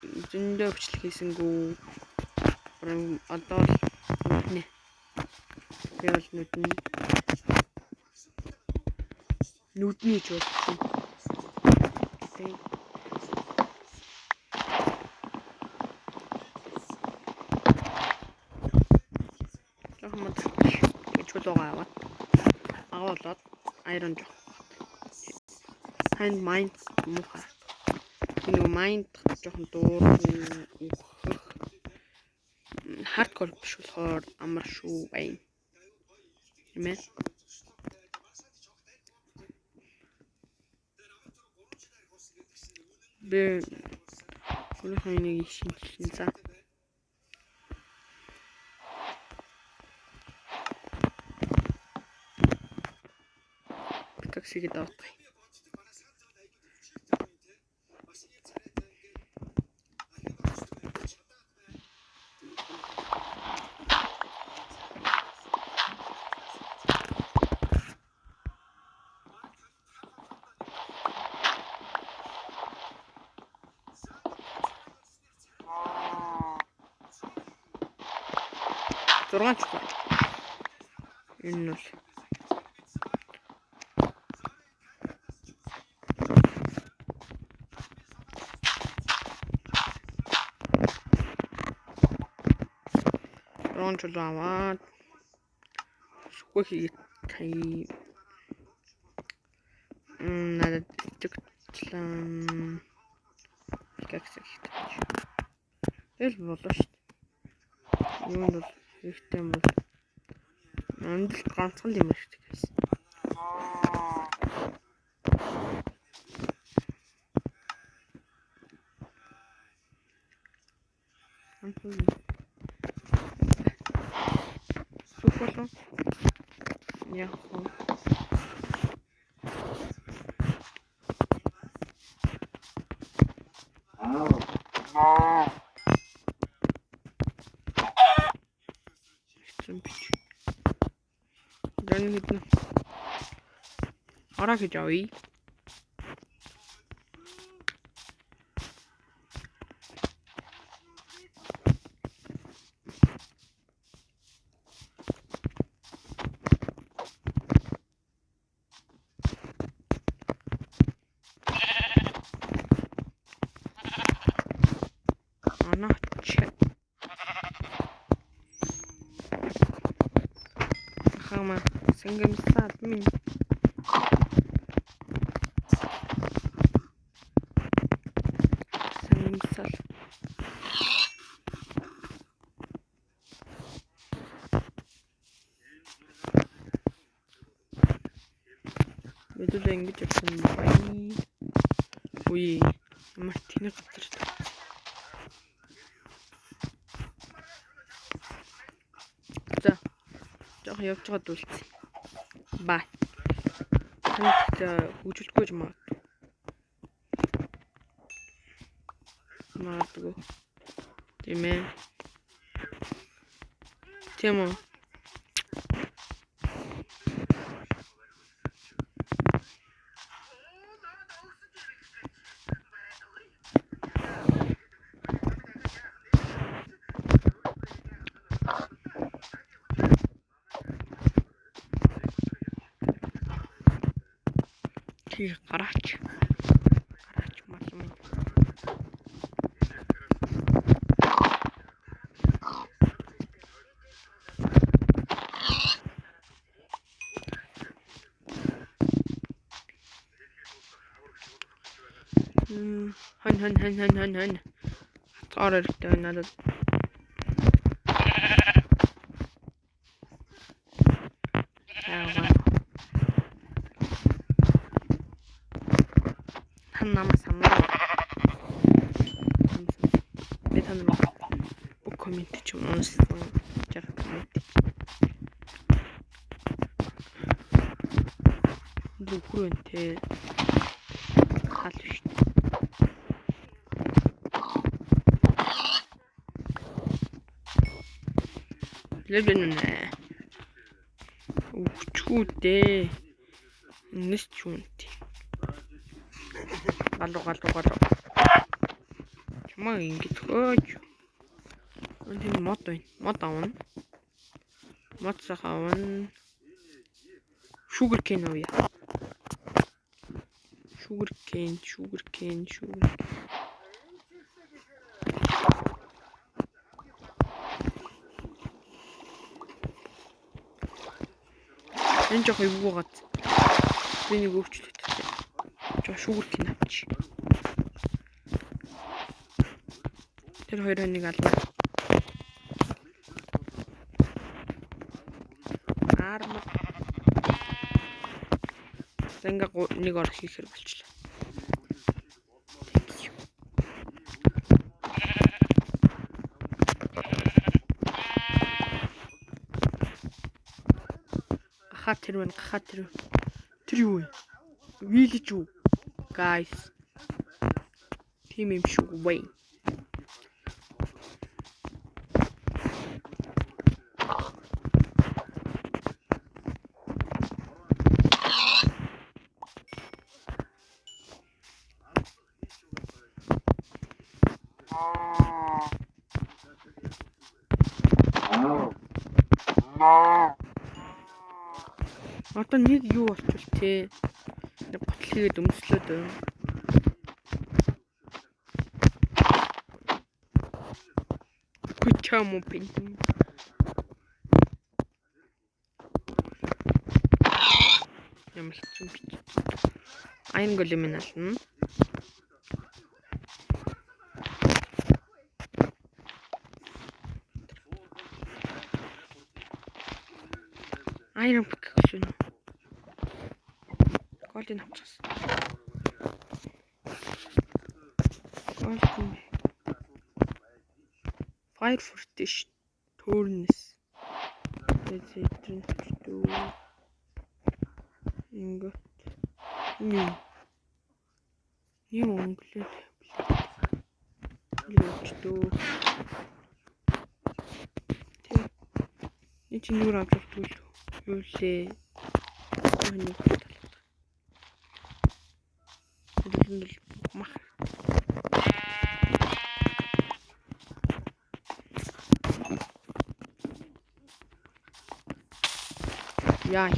Зөндөө бичлэг хийсэнгүү. Одоо л нүднэ. Би бол нүднэ. Нүдний ч болсон. Тэг. Жохон мод гэж чулуугаа аваад агуулад iron жоох. Танд mind муухай. Нөгөө mind жоохон дуургүй үхэх. Hardcore биш болохоор амар шүү байна. Тийм ээ. Би өөрийнхөө энийг шинжилсэн за. Pickaxe-ийг даатгая. Зургаан чухал. Энэ нь бол зургаан чулуу аваад сүхээ хийгээд тая. Надад итгэвчлэн pickaxe хийх. Тэгэл болоо шүү дээ. Юунд бол хэрэгтэй юм бол амьдралд ганцхан юм хэрэгтэй гэсэн. Сүх болов. Яг уу. Ороо гэж авъя. Анаач. Хама сэнгэмсаад минь. Сэнгэмсал. Мэдүүлээ ингэж явсан байна. Үгүй ямар тэнэг газар тавьсан. За. Жохон явж байгаа дүүлцээ. Бай. Танд хөгжүүлэхгүй ч магадгүй. Магадгүй. Тийм ээ. Тийм үү? Тэр гараач. Гараач мал минь. Хон хон хон хон хон хон. Хацгаар хэрэгтэй байна надад. Намайг санаа. Би та нар бүх коммент ч юм уншсан. 60 коммент. Нүхэр үнтэй. Хал биш. Левэн нэ. Үхчихүү дээ. Энэс ч үнтэй. Галуу галуу галуу. Чамаа ингэж хөөж. Энэ мод байна. Мод авна. Мод сайхан авна. Sugar cane авъя. Sugar cane, sugar cane, sugar. Энэ жоох эвгүй гад. Би нэг өөрчлөлт хийсэн. Жоо sugar cane авчих. Тэр хоёр нэг ална. Армор. За ингээ нэг ор хийхээр болчлаа. Thank you. Гахаа тэр байна, гахаа тэр. Тэр юу вэ? Village үү? Guys. Тийм юм шүү вэ? Одоо нэг юу болчихвол те. Нэг готл хийгээд өмслөөд байна. Хүчээм үү бинт. Ямар хэцүү бич. Iron Golem-ийг ална. Iron pickaxe үү? Gold-ыг авчихсан. Gold. Fire Fortish Turns. Тэгээд тэр ингээд юм. Юм өнгөлөө. Лөөчдөө. Тэг. Энд чинь нүр авч явдаг л юу лээ. Нэг талаад. Тэр нь мах. Яа.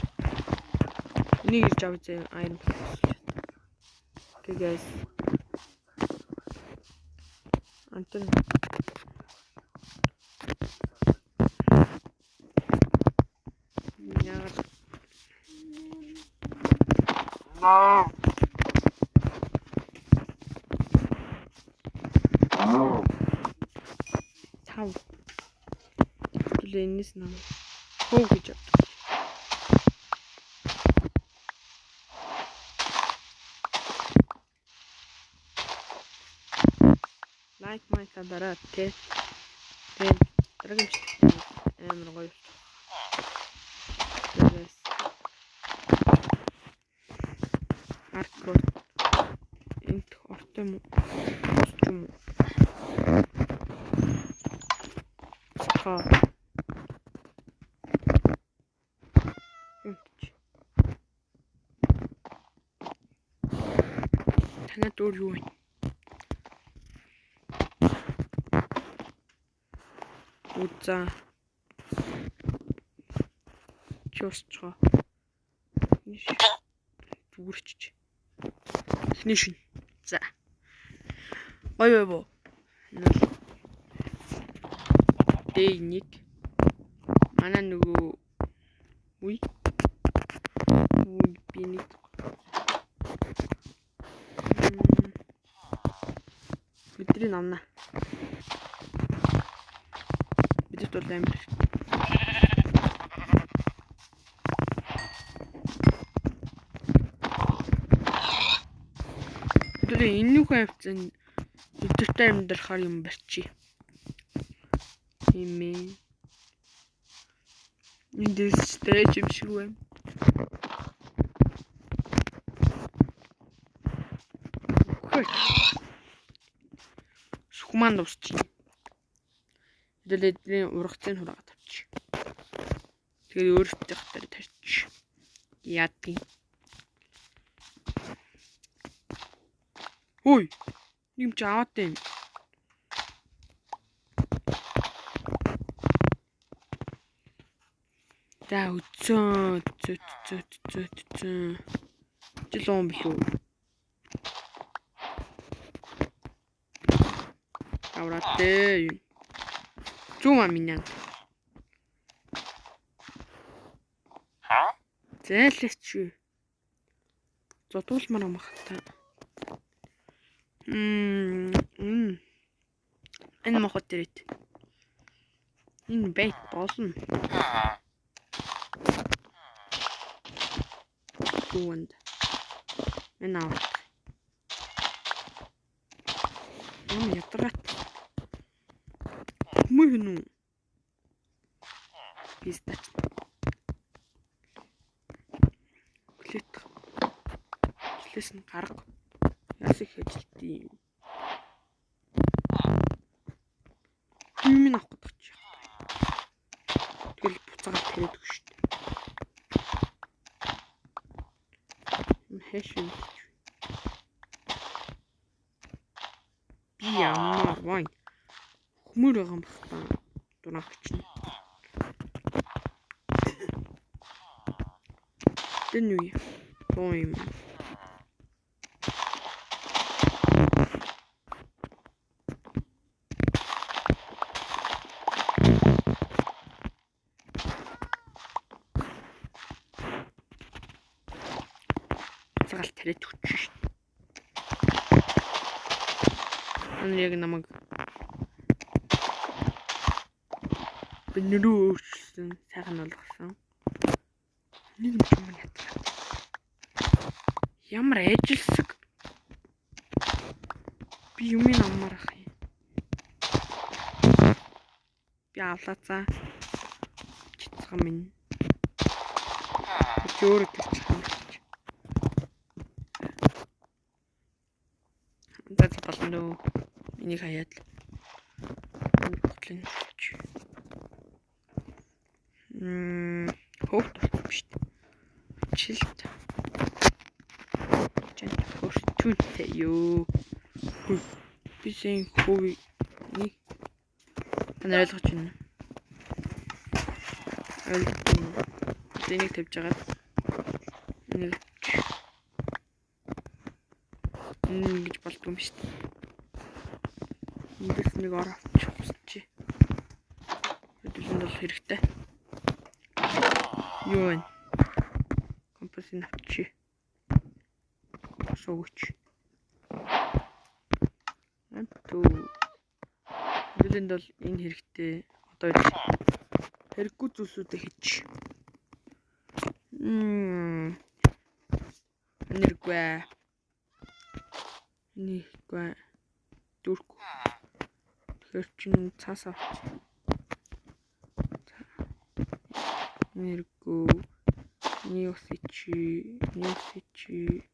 Энийг ирж авъя зэ iron pickaxe. Okay guys. Антон. Яагаад тав. Түлээ энэс нам. Хөө гэж авдаг. Лайк майка дараа те. Тэгээд дараагийн бичлэгт амар гоё болчих. Тэгээс Аркор энт ортой юм уу? Юм уу? Ха. Танад өөр юу вэ? Узаа. Чи усчгаа. Зүгэрчиж. Эхний шин. За. Гоё юу? Day 1. Манай нөгөө үе. Үе би нэг. Бидний намна. Бидэд бол амар. Тэр энүүхэн хавцан өдөртэй амьдрахаар юм барьчих. Тийм ээ. Энэ дэстэй юм шиг байна. Сүх маань дуусчих. Хэдүүлээ эдний ургацыг хураагаад авчих. Тэгээд өөртөө дээр тарчих. Яадгийг. Ой. Нэг юм чи аваад байна. За өцөө зөө зөө зөө зөө. Жил уун билүү? Авраад дээ. Зүүн а минь. Зайлаач юу? Зодуулмаар юм ах та. Энэ мохот дээрээ. Энэ байт болно. Юунд. Энэ авах. Юм ядаргаат. Мөн үү? Пистач. Хүлээт. Жилээс нь гарга. Яс их ажилтیں۔ Юм авах гэдэг чи. Тэгэл буцаагаад тариад өгч шүү дээ. Юм хайш юм. Би ямар вай. Хүмүүр байгаа юм бах та. Дунаах чинь. Тэн юу? Тоо юм. Цагаал тариад өгч шүү дээ. Энэ яг намайг би нэрөө өөрчилсөн, сайхан болгосон. Нэг юм юм ятраа. Ямар ажилсаг. Би юм аммаар ах юм. Би авлаа за. Чицган минь. Би өөрөө төрчих юм. За болно дөө. Энийг хаяад л. Ботлын. Хөөх дуртай шүү дээ. Чилт. Чант хөртүнтэй юу. Би сэн хөвийг нэг та нар ойлгож байна. Ойлгож байна. Энийг тавьж агаад нэг ингэж болдгоо юм шүү дээ. Эндээс нэг ор авчих чи. Хэдүүлэнд бол хэрэгтэй. Юу вэ? Компасыг авчи. Компас өгөөч. Антуу. Хэдүүлэнд бол энэ хэрэгтэй. Одоо хэрэггүй зүйлсүүдээ хийч. Нэргүй. Нэггүй. Дүүргүй. Тэгэхээр чин цаас авч. Нэргүй. Ньюсичи, ньюсичи.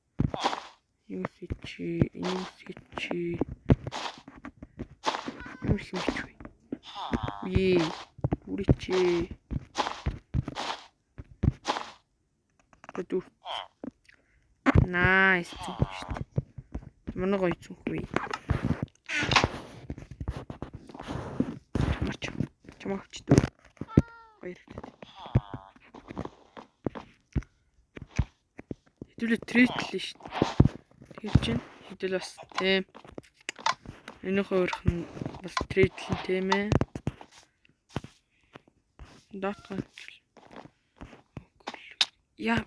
Ньюсичи, ньюсичи. Ямар их юм ч вэ? Үе. Үричи. Дүүр. Nice. Манай гоё цүнх үе. Чамарч. Чамаа авчдээ. Гоё хэрэгтэй. Хэдүүлээ трейдлээ шүү дээ. Тэр чинь хэдүүл бас тийм. Энийхээ өөрөх нь бас трейдлэн тийм ээ. Дотгон. Яа.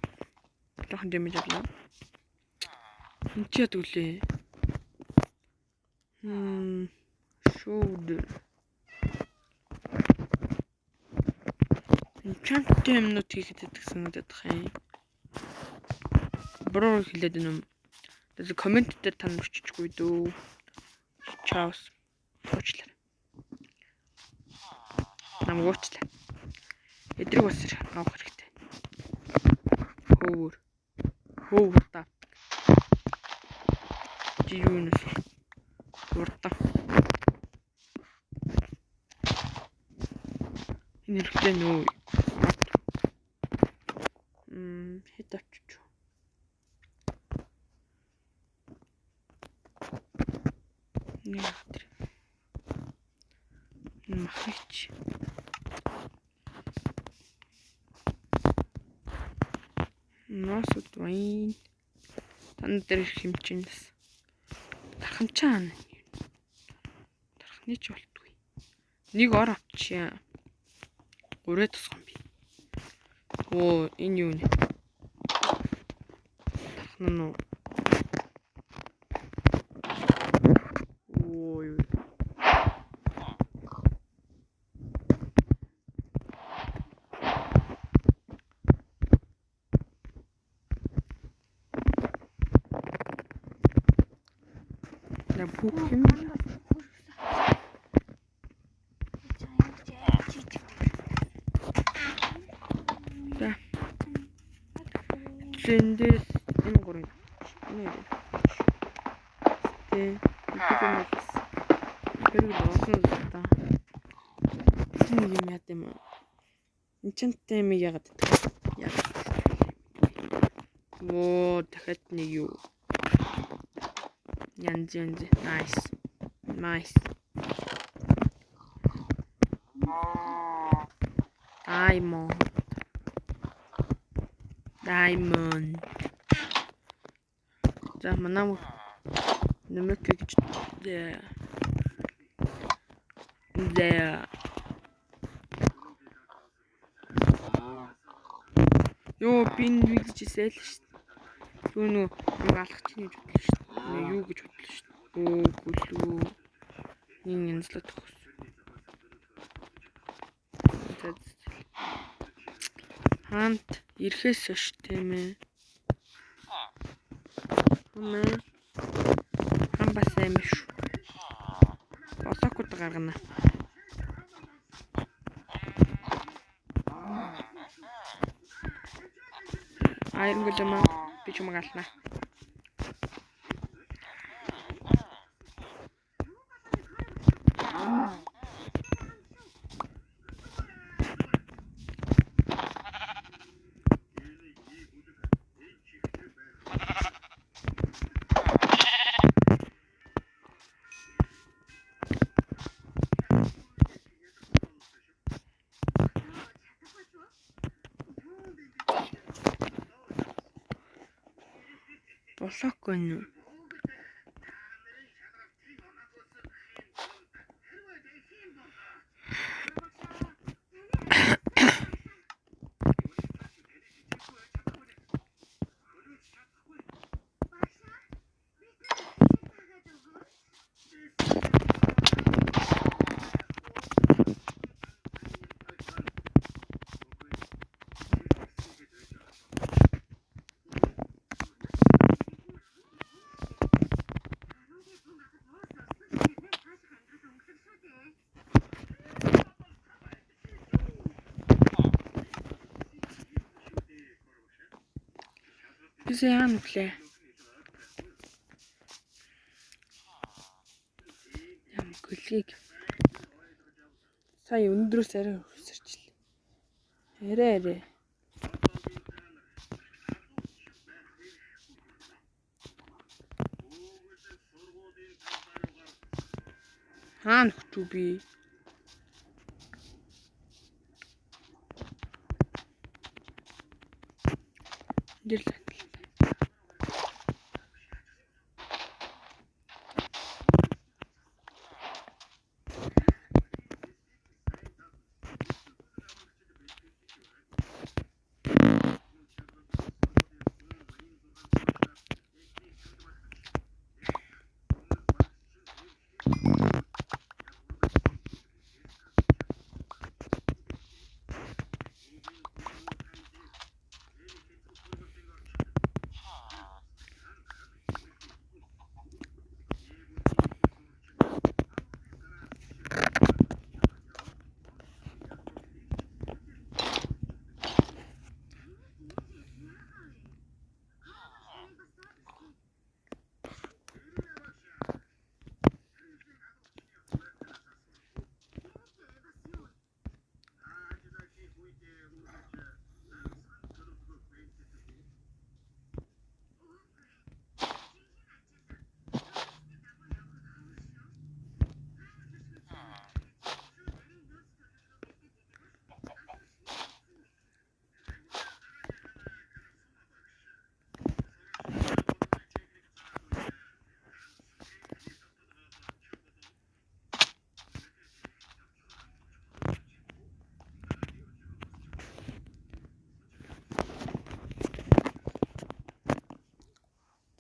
Жохон дэмэж авлаа. Энд чи яадаг лээ? Шууд. Enchant юмнууд хийхэд байдаг санагдах юм. Буруу хэлээд байна юм. Тэгээд коммент дээр та нар өччихгүй дөө. Чаус. Уучлаарай. Намайг уучлаа. Эдрийг бас авах хэрэгтэй. Хөвөр. Хөвөр та. Чи юу нэ? Уртаа. Энэ хэрэгтэй нөө. Хэд авчиж. Нэг тэр. Махич. Носод байна. Тан дээр хэмжин бас. Тархамчаа. Тархны ч болтгүй. Нэг ор авчия. Гурэ тусган би. Оо, энэ юу нэ? Тархна нь. Оо юу. Бүх юм за. Эндээс энэ гурыг нэ. Тэ. Хэрэг болсон л та. Энэ юм яа гэм. Энчэнтэй юм яагаад гэдэг. Яагаад. Моо дахиад нэг юу. Янз янз. Nice. Nice. Diamond. Diamond. За манай нэмэх гэж. За. Йоо би нэг гэжсэн л шүү дээ. Юу нөө алах чинь гэж бодлоо шүү дээ. Юу гэж бодлоо шүү дээ. Өө гүлүү. Нэг янзлаа төгс. Хаант ирэхээс хойш тийм ээ. Хэмээ. Хам бас аим шүү. Болоокуд гаргана. Iron Golem би чумаг ална. Болоогүй нь. Бисээ яа нүглээ. Ям гөлгийг сая өндрөөс арай өсөрчлээ. Арай арай. Хаана хөчүү би? Энд л.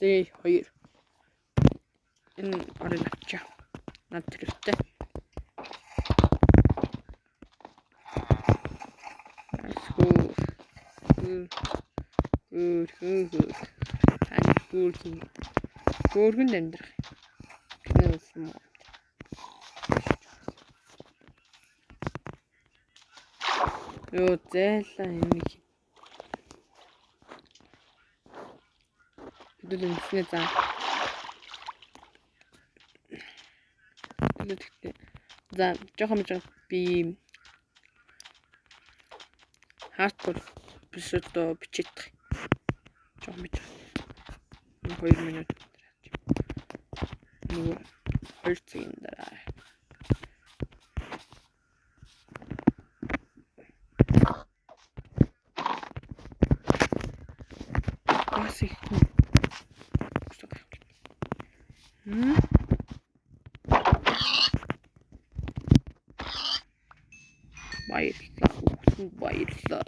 Тэгээ 2. Энэ орыг авчаа. Над хэрэгтэй. Хөр. Тань хөөрхөн. Хөөрхөнд амьдрах. Киноос юм уу? Йоо, зайлаа юм хий. Хэдүүл ингэснээ заа. Тэгэхдээ за жоохон би hardcore эпизод бичээд жоохон бич. 2 минут дараа. 2 цагийн дараа. Бас их хүн. Баярлалаа. Үхсэн баярлалаа.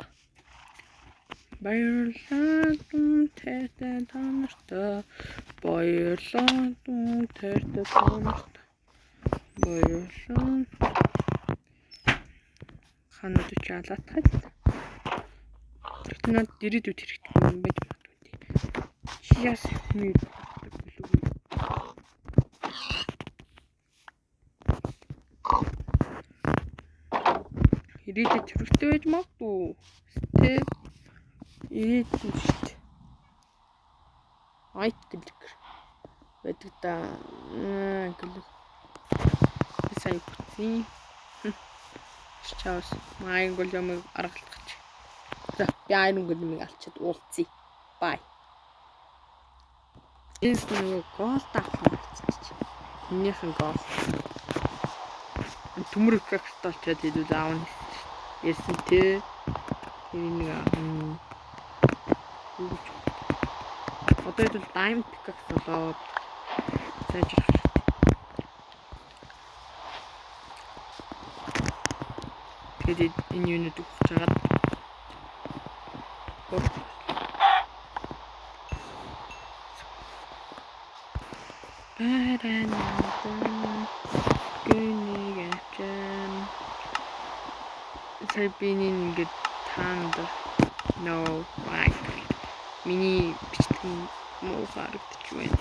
Баярлалаа дүн тайртай та нартай. Баярлалаа дүн тайртай та нартай. Баярлалаа. Ханууд чи алаатхай л. Тэгтээ над дэрэгдүүд хэрэгтэй юм байж магадгүй. Чи яас хүний билүү. Ирээдүйд хэрэгтэй байж магадгүй. Тэ ирээдүйн шүү дээ. Айт гэлэг байдаг да. Гэлэг. Сая бүтсэн. Чаус. Майн големыг аргалдах. За, би iron големыг алчаад уулзъя. Bye. Эс нөгөө gold авах болчихсон. Энийхэн gold. Төмөр кристалл чад хэдүүл аавна гэсэн. Ярьсан те. Тэр нэг аавна. Одоо хэдүүл diamond pickaxe болоод сайжрах хэрэгтэй. Тэгээд энэ юунууд өгч жагаад Гүнийг авчаан. Сая би ингээд таанд no right. Миний бичлэг муу харагдчих байна.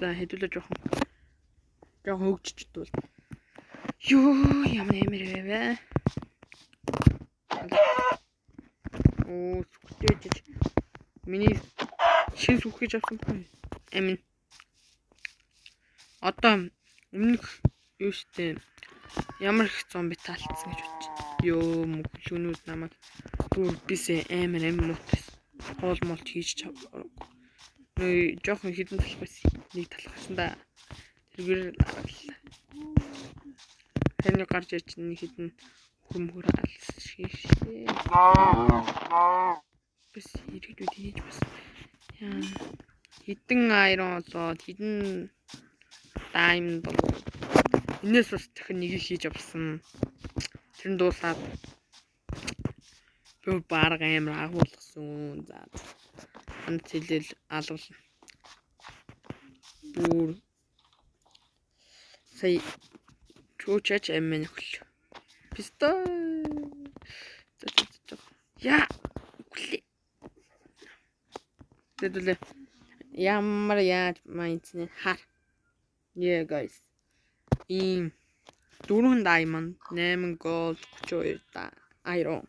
За хэдүүлээ жоохон хөгжиж дуул. Йоо ямар амар вэ? Оо сүхтэйж миний шин сүх гэж авсан байхгүй. Амин. Одоо өмнөх юу штэ ямар их зомби таалтсан гэж бодчих. Йоо мөглөнүүд намайг бүр бисээ амар муу байсан. Хоол молт хийж чадваргүй. Нөө жоохон хідэн талах байсан. Нэг талах байсан да. Тэргээр аргалаа. Таны гарч ирж нэг хідэн хөмхөр алсан шиг штэ. Бас иргэдүүд хийж бас яа хідэн iron болоод хідэн diamond болоод энэс бас дахин нэгийг хийж авсан. Тэр нь дуусаад би бараг амар агуулгасан. За ганц хэлэл алуулна. Бүр сая чүүчаач амин нөхөл. Пистол. За за. Яа. Үхлээ. Тэдүүлээ. Ямар яаж майнцны хар. Yeah guys. Ийм 4 diamond, 8 gold, 32 iron.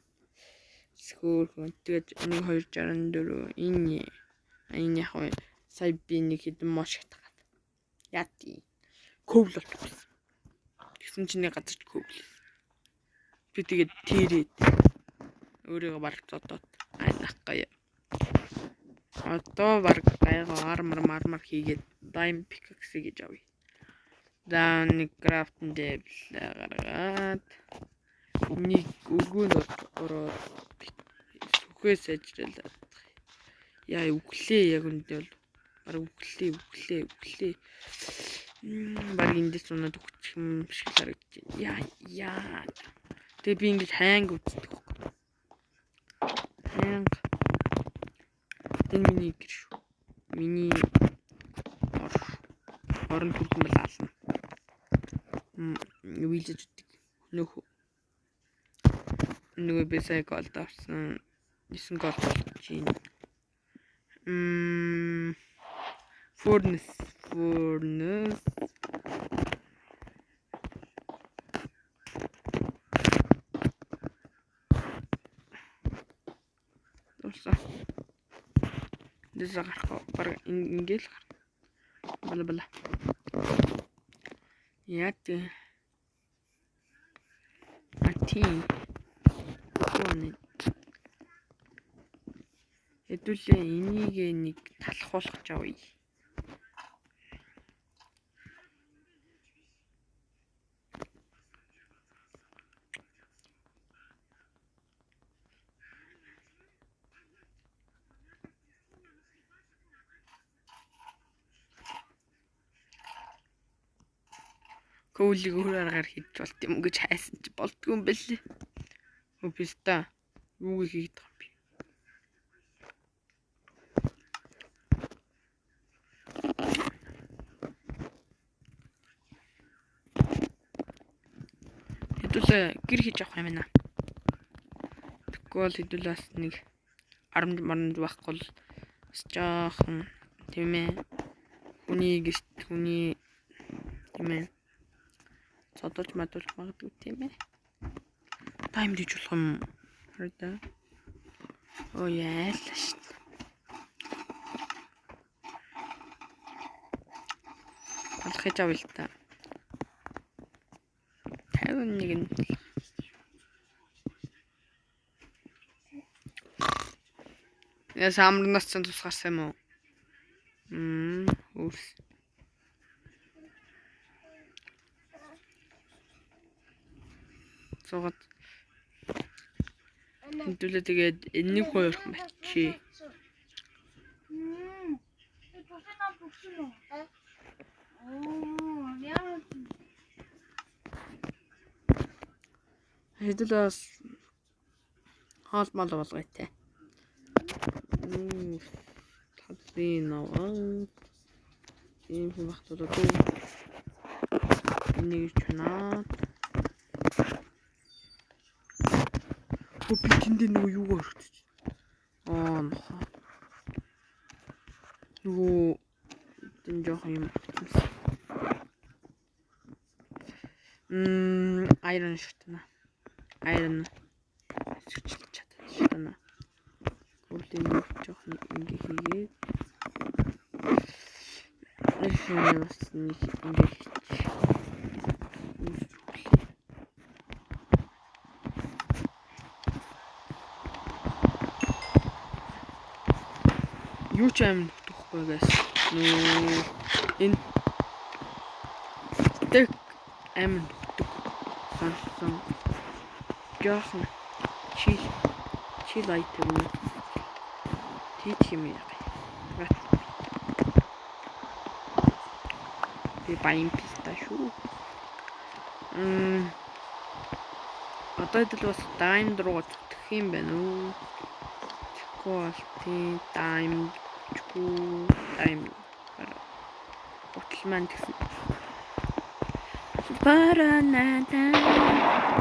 Хөөхөн. Тэгээд 1 264 энэ яг вэ? Сая би нэг хэдэн мош хатгаад. Яа тий. Көвл болчихсон. Тэгсэн чинь нэг газар көвл. Би тэгээд тэрээд өөрийгөө бараг зодоод айлах гая. Одоо бараг гайгаа армар хийгээд diamond pickaxe гэж авъя. За нэг crafting table гаргаад нэг өргөөнд ороод сүхээ сайжруулаад. Яа үглээ яг үндэ бол бараг үглээ. Бараг эндээс унаад өгчих юм шиг харагдаж байна. Яа. Тэгээ би ингэж хайнг үздэг байхгүй. Хайнг. Энэ миний гэр шүү. Миний ор. Орон түргэн бол ална. Вилжүүдийг нөх нөгөө би сая голд авсан 9 гол болж байна. Furnace Дуусаа. Дэсэ гарах баг ингээл гар. Бала бала. Яа тий. А тий. Гүнэ. Хэдүүлээ энийг нэг талхуулах авъя. Көөлийг өөр аргаар хийж болт юм гэж хайсан чи болдгүй юм бэлээ. Өө биста юу хийх юм бэ? Хэдүүлээ гэр хийж авах юм байна. Тэгэхгүй бол хэдүүлээ бас нэг 10 марамж байхгүй бол бас жоохон тийм ээ. Хүний гэрт хүний тийм ээ. Цодолж мадуулж магадгүй тийм ээ. Тайм дэж болох юм. Хараа да. Оо яалаа шүү. Алхаж авъя л та. 51. Яс амарнаас ч тус гарсан юм уу? Өөрс. Суугаад хэдүүлээ тэгээд нэг хоёр мачи. Хэдүүлээ бас хоол мол болгоё те. Талын наваа. Ийм хүн багтаад дүү. Энийг чунаа. Би тэндээ нөгөө юугаа өргөтөж. Аа нохоо. Нөгөө энэ жоохон юм өгсөн. Iron шатна. Iron шүчлж чадна. Гүрлийн жоохон ингээ хийгээд нэг бас нэг ингээ хийчих. Юу ч аим нөхдөхгүй guys. Нөө энэ тэг аим нөхдөг сонссон. Жохон чил item тийх юм яа. Би баян писта шүү. Одоо хэдэл бас diamond руу зүтгэх юм байна уу? Тэгэхгүй бол тийм diamond чгүй diamond гутал маань тэгсэн. Баранада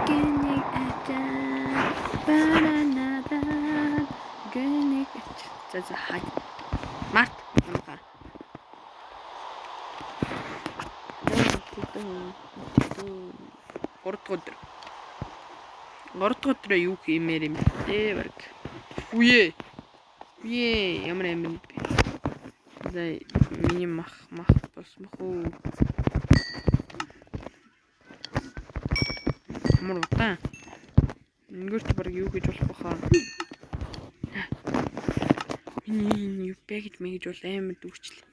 гэнэг ачаа баранада гэнэг ачаа. За за хай. Март унгаа. Гурав дахь өдөр. Гурав дахь өдрөө юу хиймээр юм бэ баг. Үе. Үе ямар юм бэ? За миний мах бас мах уу. Ямар удаан. Ингэрч баг юу хийж болох баха. Миний юу бэ гэж мэгж бол амар дүүрчлээ.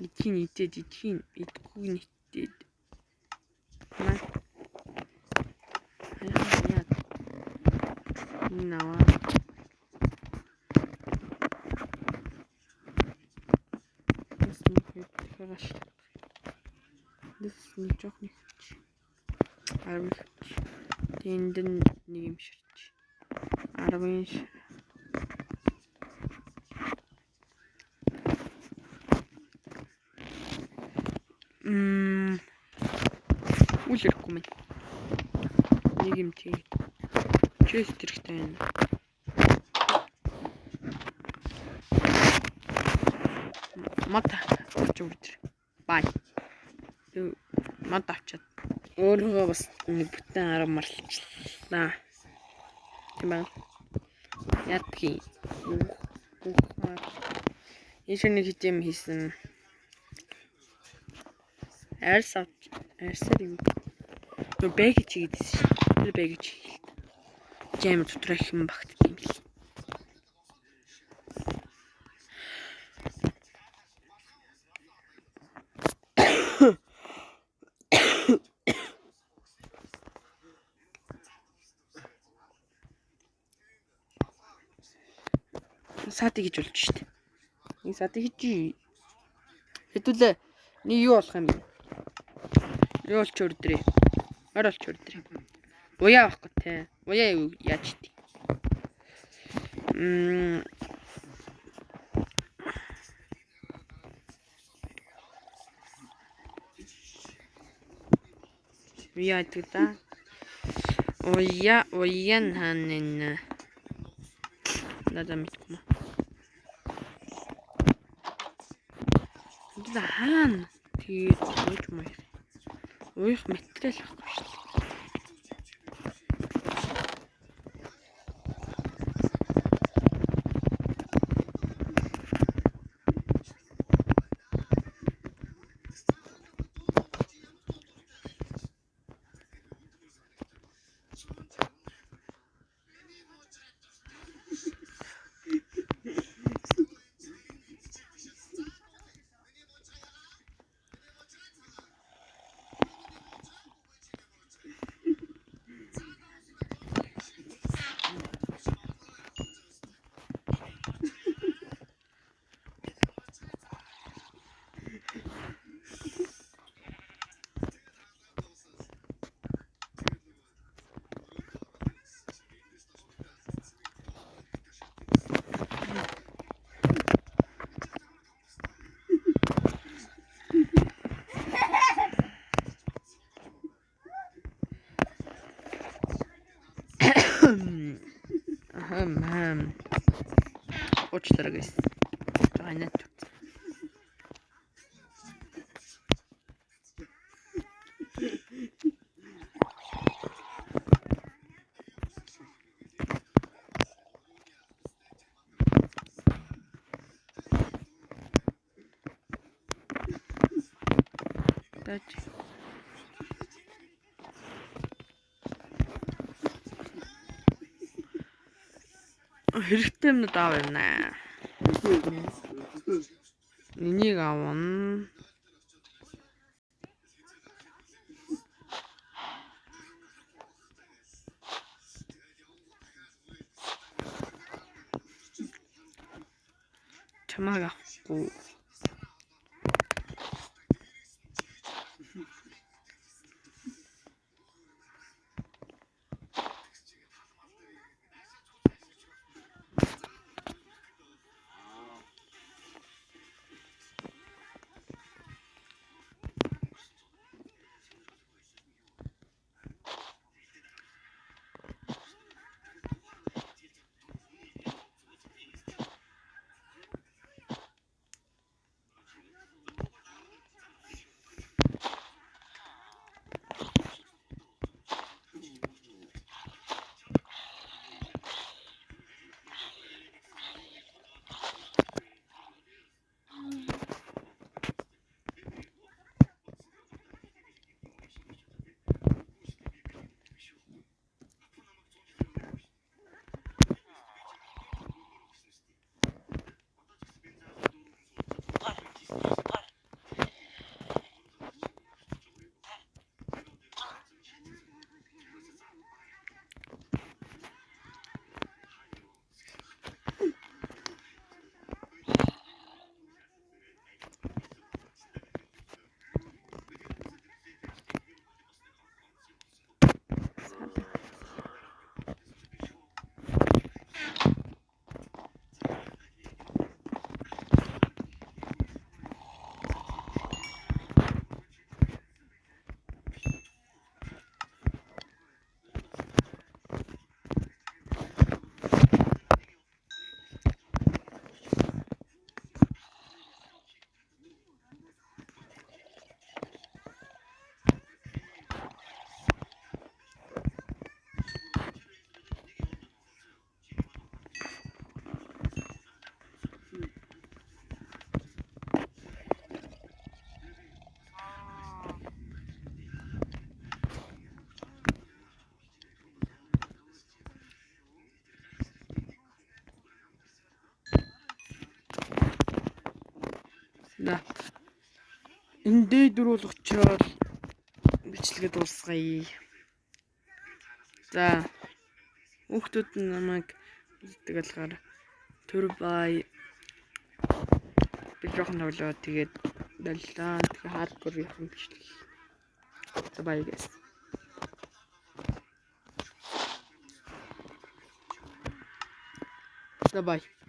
Идхийн идээд идхийн идэхгүй нь идээд. Маа. Яа. Наваа. Дэс нэг жоох нэг хч. 10 хч. Тэнд нэг юм ширч. 10 ш. Үл ирэхгүй мэн. Нэг юм тий. Chest хэрэгтэй байна. Мод авч өгч. Бай. Мод авчаад өөрийгөө бас нэг бүтэн арга марлчлаа. Тийм байна. Ядгийн. Энэ нэг хэд юм хийсэн. Арьс авч арьсаар юу? Нөө бэгэж хийгээдсэн шин. Тэр бэгэж хийлт. Жам дотор их юм багтд юм бэл. Саати гэж болж штэ. Нэг саати хийж. Хэдүүлээ нэг юу болох юм бэ? Юу болч өрдрээ. Морь болч өрдрээ. Уяа авахгүй те. Уяа юу яаж тий. Уяа гэдэг да. Уяа уяа ханэн. Надад мэдгүй. За хаана тэгээд ууж маяг. Уух материал байхгүй шүү дээ. Уучлаарай guys. Жаахан найт төрсөн. Тач. Хэрэгтэй юмнууд аав юм наа. Энийг авна. Чамааг авахгүй. За. Энэ D4 болгочоод бичлэгээ дуусгая. За. Хүүхдүүд нь намайг үздэг болохоор Turbay би жоохон тоглоо тэгээд даллаа. Тэгээ hardcore юм бичлэг. За bye guys. За bye.